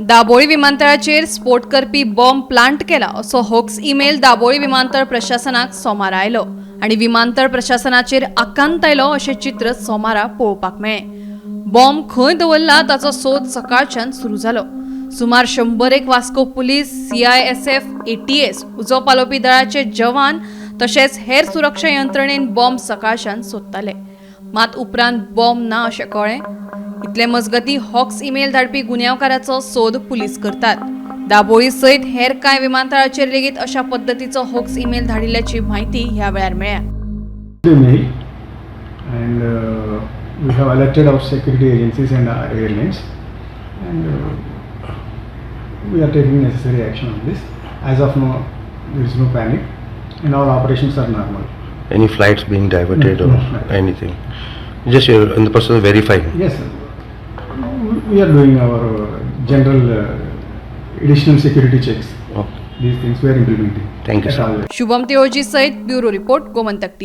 दाबोळी विमानतळाचेर स्फोट करपी bomb plant केला असो होक्स ईमेल दाबोळी विमानतळ प्रशासनाक सोमारा आयलो आनी विमानतळ प्रशासनाचेर आकांत आयलो अशें चित्र सोमारा पळोवपाक मेळ्ळें. बॉम्ब खंय दवरला ताचो सोद सकाळच्यान सुरू जालो. सुमार 100 वास्को पुलीस, सीआयएसएफ, एटीएस, उजो पालोवपी दळाचे जवान तशेंच हेर सुरक्षा यंत्रणेन बॉम्ब सकाळच्यान सोदताले. मात उपरांत बॉम्ब ना अशें कळ्ळें. इतले मजगती हॉक्स ईमेल धाडपी गुन्यांवकाराचो सोद पुलीस करतात. दाबोळी सयत हेर कांय विमानतळाचेर लेगीत अशा पद्दतीचो होक्स ईमेल धाडिल्ल्याची म्हायती ह्या वेळार मेळ्ळ्या. The mail and we have alerted our security agencies and our airlines and we are taking necessary action on this. As of now, there is no panic and all operations are normal. Any flights being diverted No, or no, no. Anything? Just you're in the process of verifying. Yes, sir. We are doing our general additional security checks. Okay. These things we are implementing. Thank you, at sir. all levels. Shubham Tiloji सयत bureau report, Gomantak TV.